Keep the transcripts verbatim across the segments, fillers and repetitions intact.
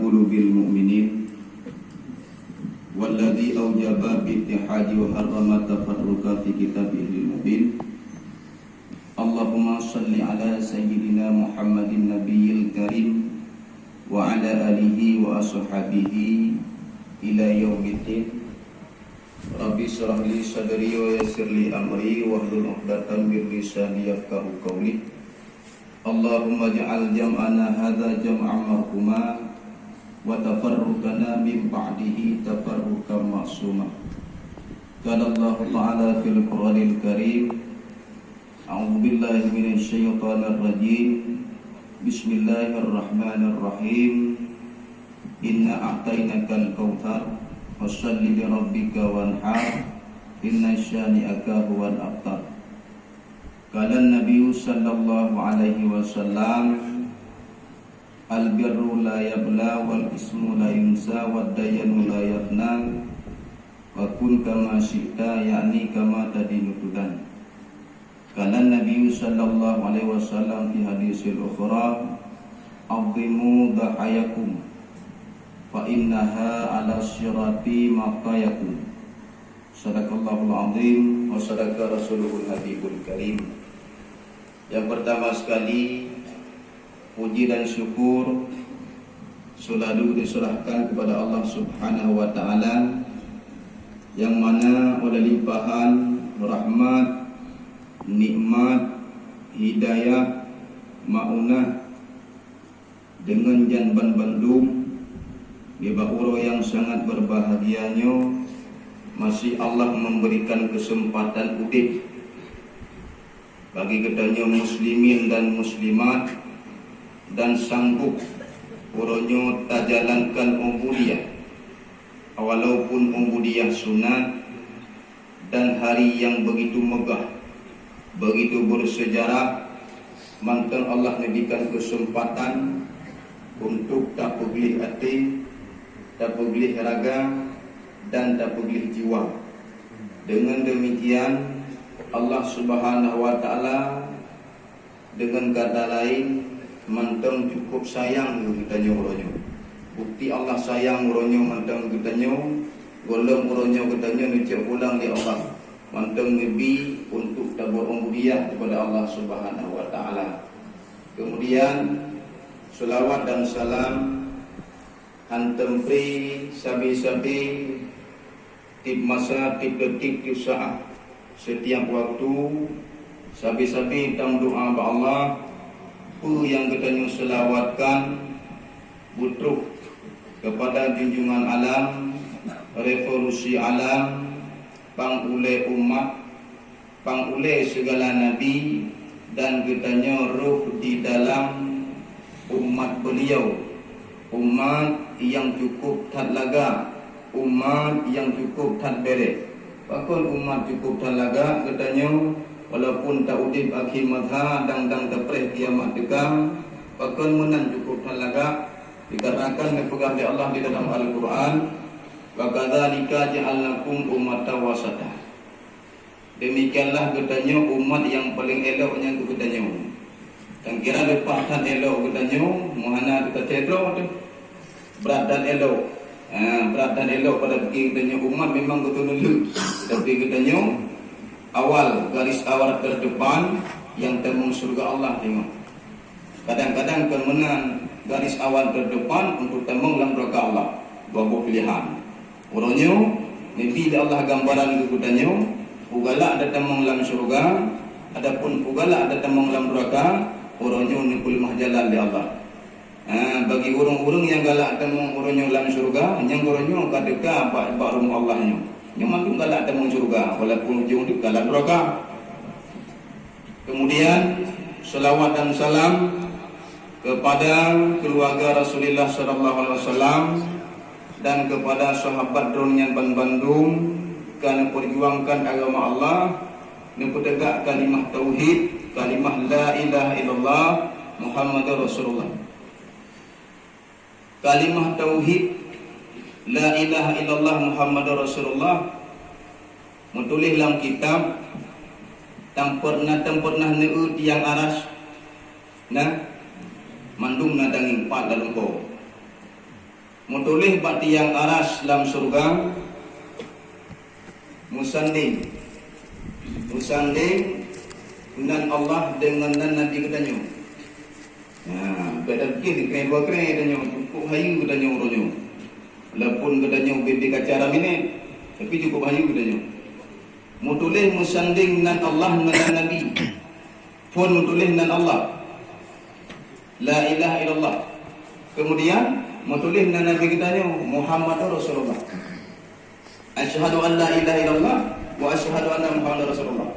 qulubil mu'minin, walladzi aujaba bittihadi wa harrama tafarruqa fi kitabihil mubin. Allahumma shalli ala sayyidina Muhammadin nabiyil karim wa ala alihi wa ashabihi ila yaumiddin. Rabbi shrah li sadri wa yassir li amri wahlul 'uqdatam min lisani yafqahu qawli. Allahumma ij'al jam'ana hadza jam'an marhuma wa tafarruqana min ba'dihi tafarruqan ma'suma. Qala Allahu ta'ala fil Qur'anil Karim, a'udzu billahi minasy syaithanir rajim. Bismillahirrahmanirrahim. Inna a'tainakal kautsar, fashalli li rabbika wanhar, inna syani'aka huwal abtar. Qala Nabi sallallahu alaihi wasallam, al birru la yabla wal ismu la yunsa wad dayanu la yafna, wa kun kama syi'ta, yakni kama tadinu tudan. Qala Nabi sallallahu alaihi wasallam fi hadisil ukhra, 'azzimu dhahayakum, fa innaha ala sirati maqayakum. Sadaqallahul azim wa sadaqa rasuluhul habibul karim. Yang pertama sekali, puji dan syukur selalu diserahkan kepada Allah Subhanahu wa Ta'ala, yang mana oleh limpahan rahmat, nikmat, hidayah, maunah, deungon jan banbandum, nibak uroe nyang sangat berbahagia nyoe, masih Allah memberikan kesempatan udeb bagi geutanyoe muslimin dan muslimat, dan sanggup uroe nyoe tajalankan ubudiyah, walaupun ubudiyah sunat, dan hari nyang begitu megah, begitu bersejarah, mantong Allah neuberikan kesempatan untuk tapeugleh até, tapeugleh raga, dan tapeugleh jiwa. Dengan demikian, Allah Subhanahu wa Ta'ala, dengan kata lain, mantong cukup sayang keu geutanyoe uroe nyoe. Bukti Allah sayang uroe nyoe mantong keu geutanyoe, gohlom uroe nyoe geutanyoe neucok pulang lé Allah, mantong neubi untuk tabuet ubudiyah kepada Allah Subhanahu wa Ta'ala. Kemudian, selawat dan salam hantom pri sabe-sabe, tieb masa, tieb detik, tieb saát, setiap waktu, sabe-sabe tameudoá bak Allah, peue nyang geutanyoe seulawatkan, beutroh keupada junjungan alam, revolusi alam, pang ulée umat, pang ulée sigala nabi, dan geutanyoe rhoh di dalam umat beuliau, umat nyang cukup that lagak, umat nyang cukup that berek. Pakon umat cukup that lagak? Geutanyoe, walaupun taudeb akhé masa dan, dan tapreh kiamat teuka, pakon meunan cukup that lagak? Dikarenakan neupeugah lé Allah di dalam Al-Qur'an, "Wa kadzalika ja'alnakum ummatan wasata." Demikianlah geutanyoe umat nyang paleng élok nyan keu geutanyoe. Tan kira leupah that élok geutanyoe, meuhana teuka cedroe teuh. Brat that élok. Ha, brat that élok pada pike geutanyoe umat memang geutanyoe le. Tapi geutanyoe awal, garis awal terdepan nyang tamong syeuruga Allah teungoh. Kadang-kadang kon meunan garis awal terdepan untuk tamong lam nuraka Allah. Dua boh pilehan. Uroe nyoe, neubi lé Allah gambaran keu geutanyoe, peue galak tatamong lam syeuruga, adapun peue galak tatamong lam nuraka, uroe nyoe neupeuleumah jalan lé Allah. Ha, bagi ureuëng-ureuëng nyang galak tamong uroe nyoe lam syeuruga, nyang uroe nyoe ka teuka bak, bak rumoh Allah nyoe. Nyoe mandum galak tamong syeuruga, walaupun ujong teuka lam nuraka. Kemudian, selawat dan salam kepada keluarga Rasulullah sallallahu alaihi wasallam dan kepada sahabat droeneuh nyan ban bandum ka neuperjuangkan agama Allah, neupeutegak kalimah tauhid, kalimah la ilaha illallah Muhammadur Rasulullah. Kalimah tauhid, la ilaha illallah Muhammadur Rasulullah, meutuléh lam kitab, tam pernah, tam pernah neueu tiang aras, na, mandum na tangieng pat lam lampôh. Meutuléh bak tiang aras lam syeuruga, meusandéng, meusandéng nan Allah deungon nan Nabi geutanyoe. Nah, beda pih keu dua keu tanyoe, cukup hayu geutanyoe uroe nyoe. Walaupun geutanyoe ubé-bé kaca raminet, tapi cukup hayu geutanyoe. Meutuléh meusandéng nan Allah ngon nan Nabi. Phon meutuléh nan Allah. La ilaha illallah. Kemudian meutuléh nan Nabi geutanyoe, Muhammadur Rasulullah. Asyhadu an la ilaha illallah wa asyhadu anna Muhammadar Rasulullah.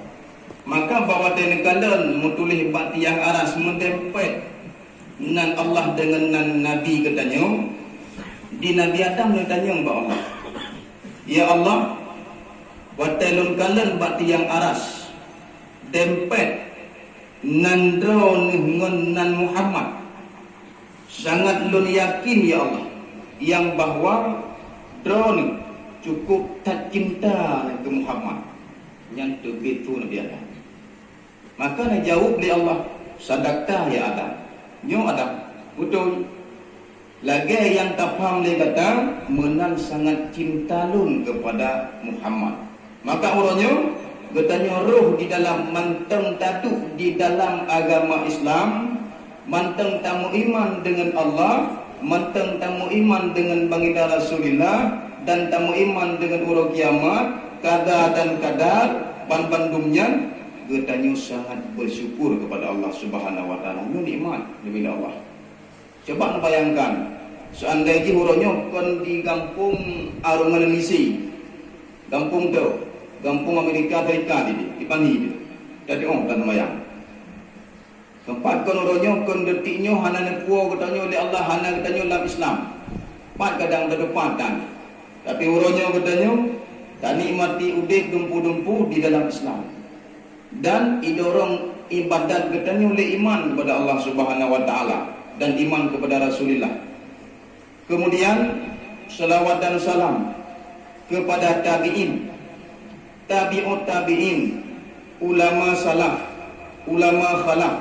Maka bak watée neukalon meutuléh bak tiang aras meudempet nan Allah deungon nan Nabi geutanyoe, di Nabi Adam neutanyong bak Allah, "Ya Allah, watée lôn kalon bak tiang aras dempet nan droeneuh ngon nan Muhammad, sangat lôn yakin, ya Allah, nyang bahwa droeneuh cukup that cinta keu Muhammad." Nyan teubiet su Nabi Adam. Maka neujaweueb lé Allah, "Sadaqta ya Adam." Nyoe Adam, beutôi. Lagée nyang tapham lé gata, meunan sangat cinta lôn keupada Muhammad. Maka uroe nyoe, geutanyoe rhoh di dalam mantong taduek di dalam agama Islam, mantong tameuiman deungon Allah, mantong tameuiman deungon baginda Rasulullah, dan tameuiman deungon uroe kiamat, kada dan kadar, ban bandum nyan, geutanyoe sangat beusyukur keupada Allah Subhanahu wa Taala. Nyoe nikmat daripada Allah. Coba neubayangkan, seandai jih uroe nyoe kon di gampông Arungan Lisi, gampông tu, gampông Amerika Serikat ini, di Panhi tu. Jadi, oh, tan bayang. Teumpat kon uroe nyoe, kon detik nyoe hana neupuwoe geutanyoe lé Allah, hana geutanyoe lam Islam. Pat kadang teupat tan. Tapi uroe nyoe geutanyoe tanikmati udeb dumpu-dumpu di dalam Islam. Dan idorong ibadat geutanyoe lé iman kepada Allah Subhanahu wa Taala dan iman kepada Rasulullah. Kemudian, selawat dan salam kepada tabi'in, tabi'ut tabi'in, ulama salaf, ulama khalaf,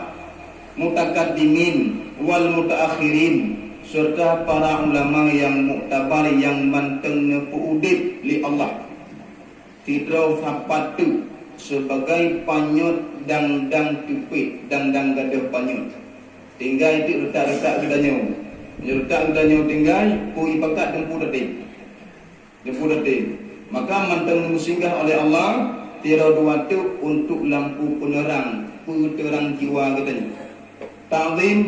mutakaddimin wal mutaakhirin, serta para ulama yang muktabar yang mantong neupeuudeb lé Allah. Sidroe sapat teuk sibagai panyöt dang-dang teupet, dang-dang gadôh panyöt. Tinggai teuk reutak-reutak geutanyoe. Meunyoe reutak geutanyoe tinggai, peue ibakat dumpu daté. Dumpu daté. Maka mantong meusinggah oleh Allah, sidroe dua teuk untuk lampu peuneurang, peuteurang jiwa geutanyoe. Takzim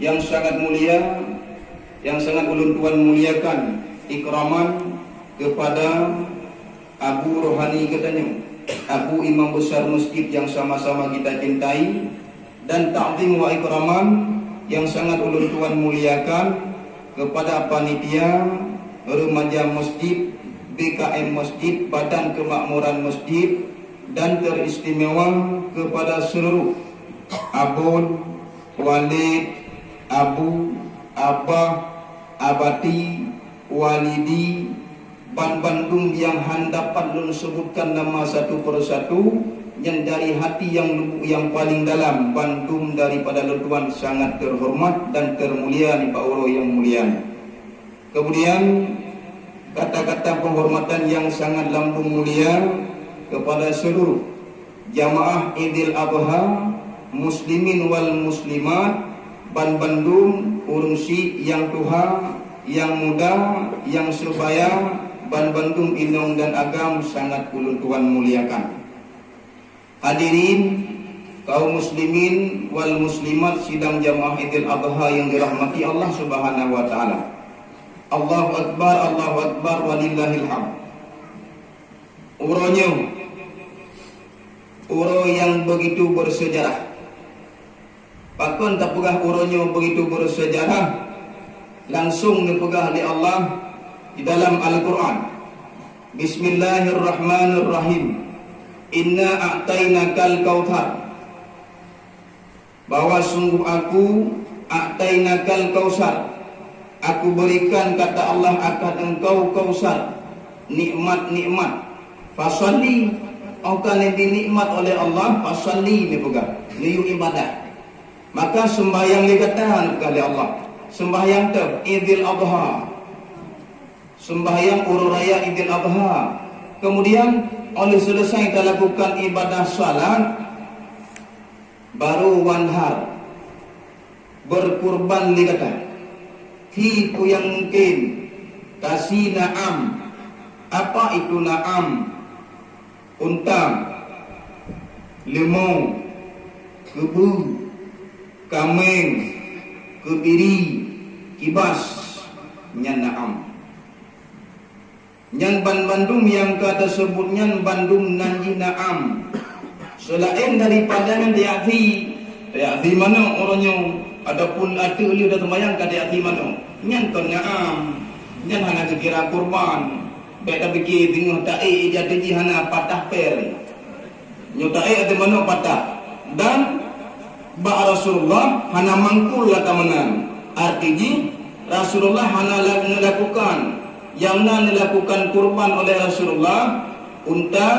yang sangat mulia, yang sangat ulôn tuan muliakan, ikraman kepada Abu Rohani geutanyoe, Abu Imam Besar Masjid yang sama-sama kita cintai, dan takzim wa ikraman yang sangat ulôn tuan muliakan kepada panitia remaja masjid, B K M masjid, Badan Kemakmuran Masjid, dan teristimewa kepada seluruh abon, walid, abu, abah, abati, walidi, ban bandum nyang han dapat lôn seubutkan nama satu persatu, nyan dari hati nyang lubuk nyang paling dalam, bandum daripada lôn tuan sangat terhormat dan termulia nibak uroe nyang mulia nyoe. Kemudian, kata-kata penghormatan yang sangat lambung mulia kepada seluruh jamaah Idul Adha, muslimin wal muslimat, ban bandum ureuëng syiek nyang tuha, nyang muda, nyang seubaya, ban bandum inong dan agam sangat ulôn tuan muliakan. Hadirin, kaum muslimin wal muslimat sidang jamaah Idul Adha yang dirahmati Allah Subhanahu wa Taala. Allahu Akbar, Allahu Akbar, walillahil hamd. Uroe nyoe, uroe nyang begitu bersejarah. Pakon tapeugah uroe nyoe begitu bersejarah? Langsung neupeugah lé Allah di dalam Al-Quran, "Bismillahirrahmanirrahim. Inna a'tainakal kautsar." Bahwa sungguh Aku a'tainakal kautsar, Aku berikan, kata Allah, akan engkau kautsar, nikmat-nikmat. Fasalli, engkau neubi nikmat oleh Allah, fasalli, neupeugah, neuyue ibadah. Maka sembahyang lé gata, neupeugah lé Allah. Sembahyang teuh, Idul Adha. Sembahyang uroe raya Idul Adha. Kemudian, oleh selesai talakukan ibadah salat, baru wanhar, berkurban lé gata. Tipu yang mungkin, kasih na'am. Apa itu na'am? Unta, leumô, keubeu, kaméng, keubiri, kibas, nyan na'am. Nyan banmandum nyang ka teuseubut nyan bandum nan jih na'am. Seulaén daripada nyan teuyak thi, teuyak thi manok uroe nyoe, ataupun ateueh lheueh taseumayang ka teuyak thi manok, nyan kon na'am. Nyan hana geukira kurban. Bék tapiké teungoh taék ija teujih hana patah pér. Nyoe taék até manok patah. Dan bak Rasulullah hana mangkul gata meunan. Arti jih, Rasulullah hana la-, neulakukan. Nyang na neulakukan kurban oleh Rasulullah, unta,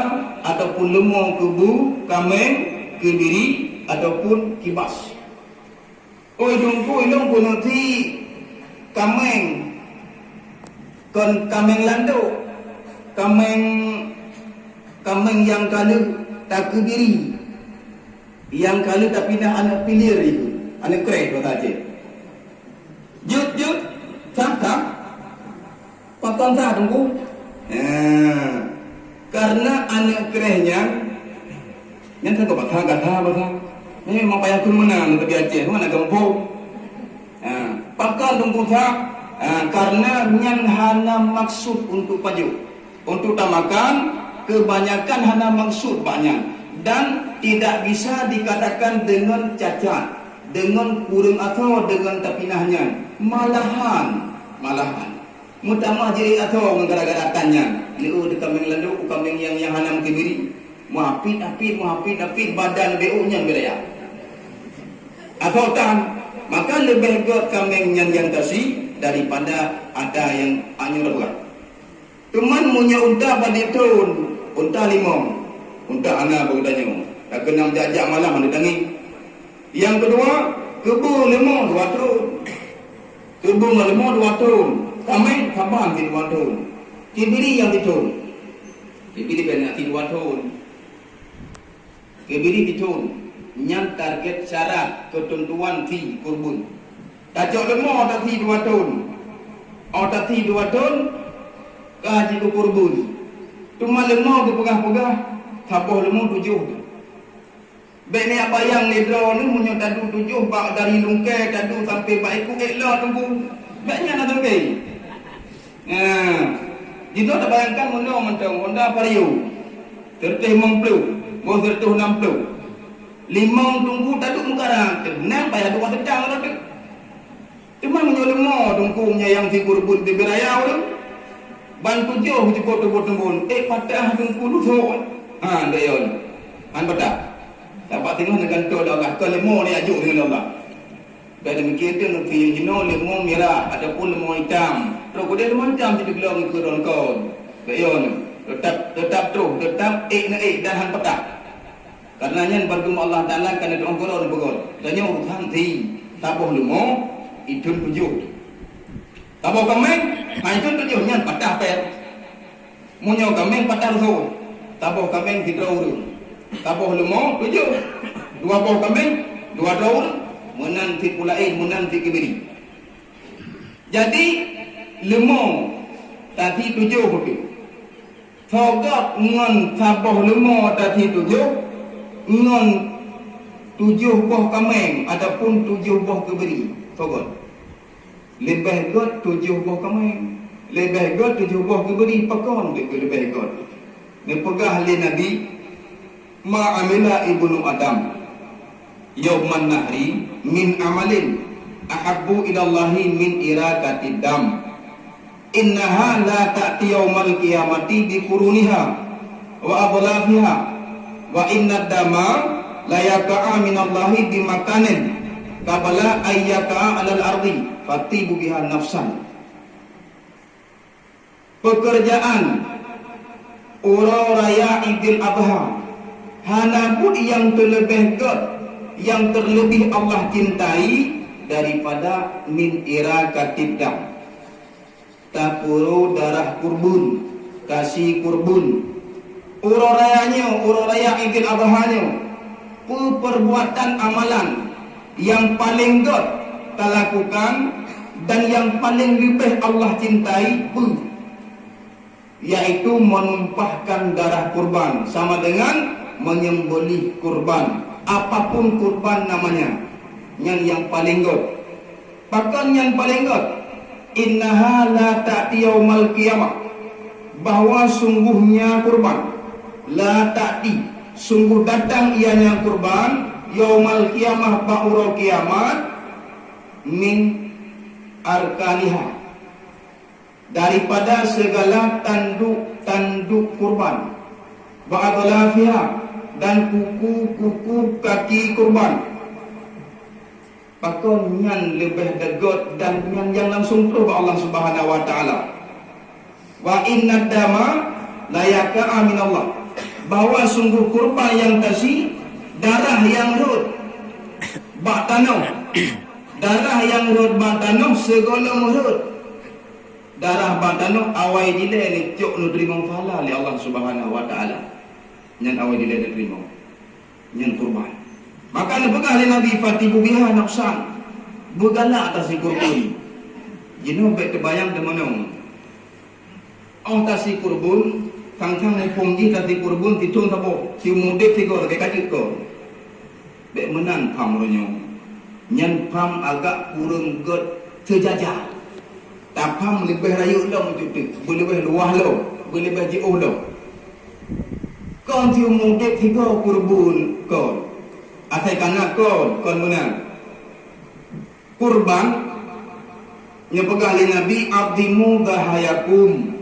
ataupun leumô, keubeu, kaméng, keubiri, ataupun kibas. Oi Teungku, ilôn keuneuk thi kaméng, kon kaméng landok, kaméng, kaméng nyang ka lheueh takeubiri, nyang ka lheueh tapinah aneuk pilir itu, aneuk kréh basa Aceh. Jeuet, jeuet, sah, sah. Pakon that, Teungku? Nah, karena aneuk kréh nyan, nyan sanggoh basa gata basa. Memang payah keu meunan, tapi Aceh tu aneuk gampông. Nah, pakon Teungku that? Nah, karena nyan hana maksud untuk pajoh. Untuk tamakan, kebanyakan hana maksud bak nyan. Dan tidak bisa dikatakan dengan cacat, dengan kureueng asoe, dengan tapinah nyan. Malahan, malahan. Meutamah jih asoe ngon gara-gara tan nyan. Neu teukaméng landok, kaméng nyang, nyang hana meukeubiri. Meuhapit-hapit, meuhapit-hapit, badan beu nyan beuraya. Asoe tan, maka leubeh gét kaméng nyan nyang tasi daripada ata nyang anyur beurah. Teuma meunyoe unta padit thon, unta limong, unta hana bak geutanyoe, ka keunong jak-jak malam hana tangieng. Nyang keudua, keubeu limong dua thon. Keubeu ngon limong dua thon, kaméng saban sidua thon, keubiri nyang sithon. Keubiri keuneuk sidua thon. Keubiri sithon, nyan target syarat keuteuntuan thi kurban. Tacok leumo ata thi dua thon. Ata thi dua thon, ka jikeu kurban. Teuma leumo geupeugah-peugah, saboh leumo tujoh. Bék neujak bayang lé droeneuh meunyoe taduek tujoh bak dari lungkée taduek sampoe bak iku ék lom teungku. Bék nyan na sampoe. Nah, jinoe tabayangkan meunoe mantong Honda Vario, seureutôh limong ploh, boh seureutôh nam ploh. Limong teungku taduek meukarang, teunang payah dua seutang rot. Teuma meunyoe leumo teungku meunyo nyang sikureubeuen bibit raya ureueng, ban tujoh jipot teumbon-teumbon, ék patah teungku lusok. Ha, ndak yon. Han patah. Sabab teungoh neugantoe lé Allah, kon leumo neujak jok deungon Allah. Dan demikian tu, neupi nyang jinoe leumo mirah ataupun leumo itam. Trok keudeh leumo itam jiteuglong keu droe kon. Ndak yon. Teutap, teutap troh, teutap ék neuék dan han patah. Karena nyan bandum Allah Taala ka neuteu'oh keudroe neupeugöt. Tanyoe urusan thi, saboh leumo, ithon tujoh. Saboh kaméng, ha, ithon tujoh nyan patah péng. Meunyoe kaméng patah reusoe, saboh kaméng sidroe ureueng. Saboh leumo tujoh, dua boh kaméng dua droe ureueng, meunan cit pula, eh, meunan cit keubiri. Jadi, leumo tasi tujoh pih. Sogab ngon saboh leumo tasi tujoh, ngon tujoh boh kaméng ataupun tujoh boh keubiri. Sogab. Leubeh gét tujoh boh kaméng. Leubeh gét tujoh boh keubiri. Pakon leubeh gét? Neupeugah lé Nabi, "Ma amila ibnu Adam yauman nahri min amalin ahabbu ilallahi min iraqatid dam. Innaha la ta'ti yaumal qiyamati bi quruniha wa adlafiha, wa innad dama la yaqa'u minallahi bi makanin qabla an yaqa'a alal ardi fatibu biha nafsan." Peukeurjaan uroe raya Idul Adha hana buet nyang teuleubeh gét, nyang teuleubeh Allah cintai daripada min iraqatid dam. Tapeuroe darah kurbun, kasi kurbun. Uroe raya nyoe, uroe raya Idul Adha nyoe, peue peurbuatan amalan nyang paleng gét talakukan dan nyang paleng leubeh Allah cintai peue? Yaitu menumpahkan darah kurban, sama dengan menyembelih kurban. Apapun kurban namanya, nyan nyang paleng gét. Pakon nyan paleng gét? Innaha la ta'ti yaumal qiyamah, bahwa sungguhnya kurban, la ta'ti, sungguh datang ianya kurban, yaumal qiyamah, bak uroe kiamat, min arkaniha, daripada segala tanduk-tanduk kurban, wa adlafiha, dan kuku-kuku kaki kurban. Pakon nyan leubeh gét dan nyan nyang langsung troh bak Allah Subhanahu wa Taala. Wa inna dama la yaqa'a minallah, bahwa sungguh kurban nyang tasi, darah nyang rhot bak tanoh, darah nyang rhot bak tanoh sigohlom rhot darah bak tanoh, awai dilée neucok neuteurimong pahala lé Allah Subhanahu wa Taala. Nyan awai dilée neuteurimong. Nyan kurban. Maka neupeugah lé Nabi, "Fatibu biha nafsan." Beugalak tasi kurbun. Jinoe bék teubayang teumeunong. Oh tasi kurbun, thang-thang muphom jih tasi kurbun titong saboh, siumu udeb sigoe lagée ka jeuet kon. Bék meunan pham uroe nyoe. Nyan pham agak kureueng gét seujaja. Tapham leubeh rayeuk lom teuk, beuleubeh luwah lom, beuleubeh jiôh lom. Kon siumu udeb sigoe kurbun kon. Asai kana kon, kon meunan. Kurban, nyoe peugah lé Nabi, "Azimu dhahayakum,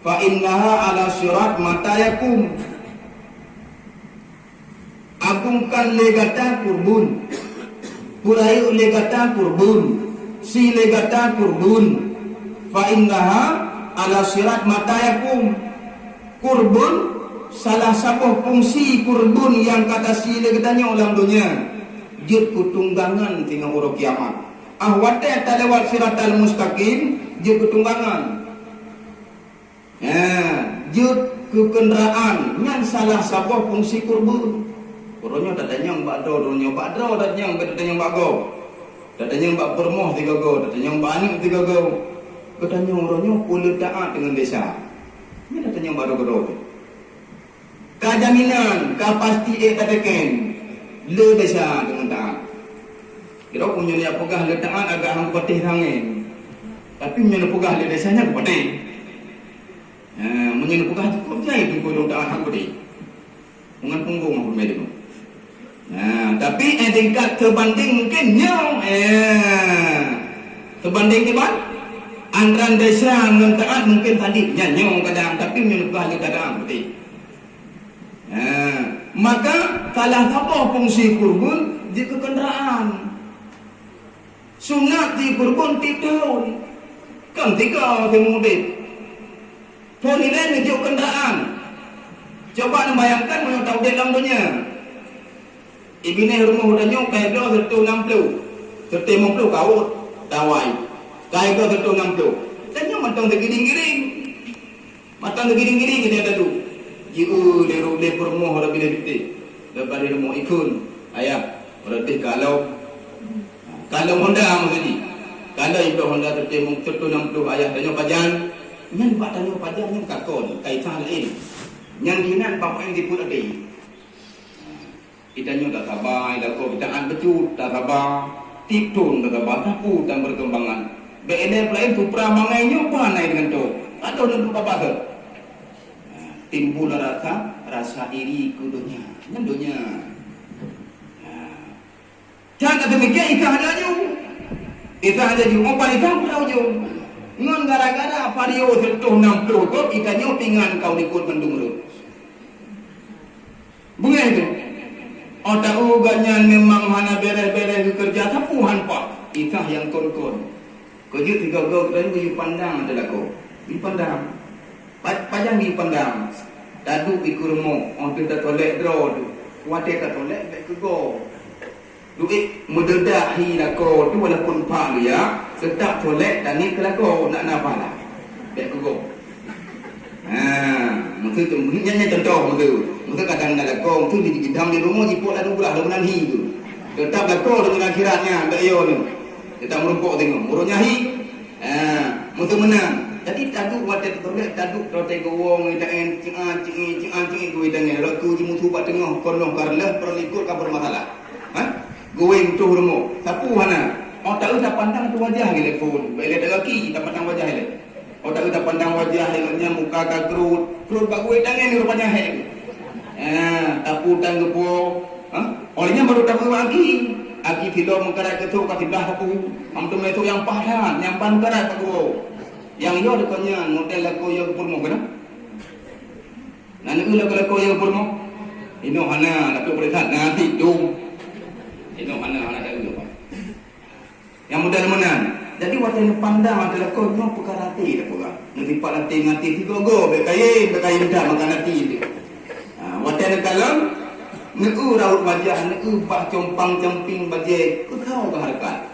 fa innaha ala sirat matayakum." Agungkan lé gata kurbun. Peurayeuk lé gata kurbun. Si lé gata kurbun. Fa innaha ala sirat matayakum. Kurbun salah saboh fungsi kurbun nyang ka tasi lé geutanyoe lam donya, jeuet keu tunggangan singoh uroe kiamat. Ah watée talewat Siratal Mustaqim, jeuet keu tunggangan. Nah, jeuet keu keundaraan, nyan salah saboh fungsi kurbun. Uroe nyoe tatanyong bak droe, uroe nyoe bak droe tatanyong, bék tatanyong bak gob. Tatanyong bak peurumoh sigoe-goe, tatanyong bak aneuk sigoe-goe. Geutanyoe uroe nyoe peue le taát deungon desya. Nyan tatanyong bak droe-droe. Ka jaminan, ka pasti ék tateken, le desya deungon taát. Kira meunyoe neupeugah le taát agak han kupatéh tangen. Tapi meunyoe neupeugah le desya nyan kupatéh. Ha, meunyoe neupeugah cukôp jai teungku lôn taát han kupatéh. Ngon punggong aku meudoe. Nah, tapi eh tingkat teubanding mungkin nyoe, eh teubanding kiban antara desya ngon taát mungkin tadi nyan nyoe kadang, tapi meunyoe neupeugah le taát beutôi. Nah, maka salah saboh fungsi kurbun jeuet keu keundaraan. Sunat jikurbon tiep thon, kon tiga siumu udeb. Phon ilée neujok keundaraan. Coba neubayangkan meunyoe taudeb lam donya. Ibinéh rumoh geutanyoe ka ibloe sireutoh nam ploh, sireutoh limong ploh ka rhot, tawai. Ka ibloe sireutoh nam ploh. Tanyoe mantong teugiring-giring. Mantong teugiring-giring geutanyoe taduek. Jieu lé ru-, lé peurumoh rot binéh bitéh. Leubeh lé rumoh ikheun, "Ayah, rot deh ka lom." Ka lom honda maksud jih. Ka lom ibloe honda sireutoh limong, sireutoh nam ploh, ayah tanyoe pajan. Nyan bak tanyoe pajan nyan ka kon, ka isan laén. Nyan keunan bak maén sipeuet até. Geutanyoe tasaba, lakoe geutanyoe bacut, tasaba, tiep thon tasaba, sapeue tan peurkembangan. Bèk ilée peulaén supra bangai nyoe ban ai deungon toh. Adoh neudok babah teuh. Timbul rasa, rasa iri keu donya. Nyan donya. Nah. Tan ka teumikir Isa hana aju. Isa hana aju, oh, pan Isa pun ujong. Ngon gara-gara vario sireutoh nam ploh gob, geutanyoe pingan ka likot mandum rot. Beungéh teuh. Oh, taeu gobnyan memang hana béreh-béreh geukeureuja, sapeue han paih. Itah nyang kon-kon. Keujeuet sigoe-goe geutanyoe geuyue pandang ateueh lakoe. Geuyue pandang. Pa-, pajan geuyue pandang. Taduek dikeue rumoh, oh, teuh tatolek droe teuh. Watée tatolek, bèk keu goe. Duek meudeudak hi lakoe tu walaupun pak luya, teutap solek tangieng keu lakoe, nak na pahala. Bèk keu gob. Ha, maksud tu, nyan, nyan contoh maksud. Maksud kadang na lakoe tu di gidam di rumoh jipok lam ugrah lom nan hi tu. Teutap lakoe deungon akhirat nyan, bèk yo nyoe. Teutap meurumpok tengok. Ureueng nyan hi. Ha, maksud meunan. Jadi taduek watèe teuteubiet, taduek watèe geuwong, tangieng, cian, cian, cian, cian, geuwong tangieng. Lakoe jimusu bak teungoh, kon lôn ka reuloh, peureulèe likot ka beumasalah. Ha? Geuwong troh rumoh. Sapeue hana. Oh, taeu tapandang tu wajah lé phon. Bèk lé tagaki, tapandang wajah lé. Oh, taeu tapandang wajah lé, nyan muka ka krot. Krot bak geuwong tangieng ni rupanya hèk. Ah, tapu tan geupo. Ha? Oh, nyan baru tapeugah aki. Aki silop meukarat keu trok ka siblah sapeue. Am teumé trok nyang paih that, nyang ban meukarat bak geuwong. Nyang yo deukon nyan, model lakoe yo geupeurumoh keunan. Na neueu lakoe-lakoe nyang geupeurumoh? Inoe hana, tapi peurintah na tiep dum. Inoe hana, hana taeu apa. Nyang model meunan. Jadi watèe neupandang ateueh lakoe nyoe peukara até tapeugah. Neusipat até ngon até sigoe-goe, bèk kayém, bèk kayém that makan até teuh. Ha, watèe neukalon, neueu raut wajah, neueu bah compang-camping bajèe, keu soe geuhareukat.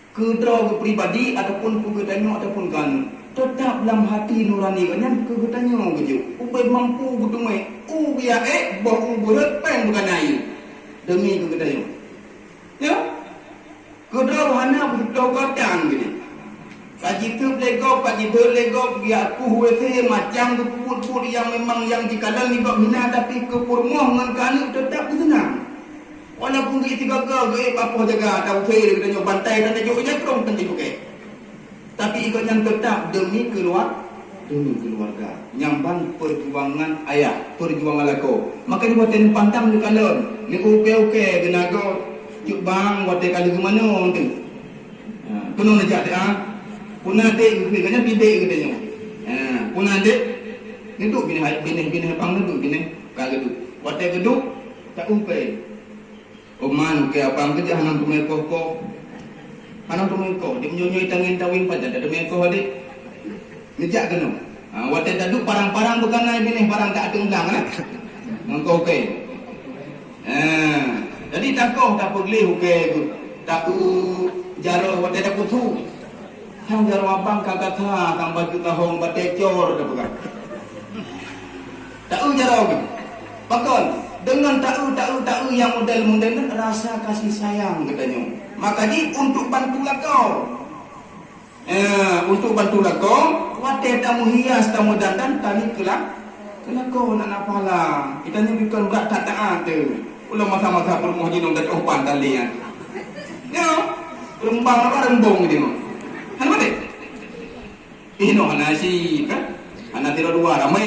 Keu droe geupribadi ataupun keu geutanyoe ataupun keu aneuk, teutap lam hati nurani geuh nyan keu geutanyoe geujok. Ubé mampu geuteumé, u biya ék, boh u beureuet, péng beukanai. Demi keu geutanyoe. Ya? Keudroe hana beutôi gobnyan gini. Ka jiteup lé gob, ka jiteup lé gob, geujak kueh W C macam geupeubuet-buet nyang memang nyang jikalon lé gob hina, tapi keu peurumoh ngon keu aneuk teutap geuseunang. Walaupun geusigaga geuék bak poh jaga, ata W C geutanyoe bantai dan tajok ija krong teunti pukée. Tapi ikot nyan teutap demi keuluar-, demi keuluarga. Nyang ban peujuangan ayah, peujuangan lakoe. Maka nyoe watée neupandang neukalon, neuukée-ukée geunagoe, cut bang watée ka lheueh geumanoe teuh. Ha, keunoe neujak teuh, ah. Peue na dek geukheun, ka nyan pidek geutanyoe. Ha, peue na dek, neuduek binéh, binéh, binéh abang neuduek binéh, ka geuduek. Watée geuduek, taukée. Oman keu abang keujah hana teumé koh-koh. Hana teumé koh, di meunyoe-nyoe tangieng taweng pajan, teumé koh adek. Neujak keunoe. Ha, watée taduek parang-parang beukanai binéh parang tak ateueng blang, kan? Ngon koh ukée. Ha, jadi takoh tapeugleh ukée geuh. Taeu jaroe watée takusu. Sang jaroe abang ka gata, sang baju tahong batée cor tapeugah. Taeu jaroe geuh. Pakon? Deungon taeu, taeu, taeu nyang model-model nyan rasa kasih sayang geutanyoe. Maka jih untuk bantu lakoe. Eh, untuk bantu lakoe, watée tameuhias, tameudandan, tani keulak, keulakoe nak na pahala. Geutanyoe bukon brat that taát teuh. Ulôn masa-masa peurumoh jinoe dak coh pan tali nyan. Nyoe, reumbang apa reumbong jinoe. Hana maté? Ih, nyoe hana si, kan? Hana tiroe dua, ramé.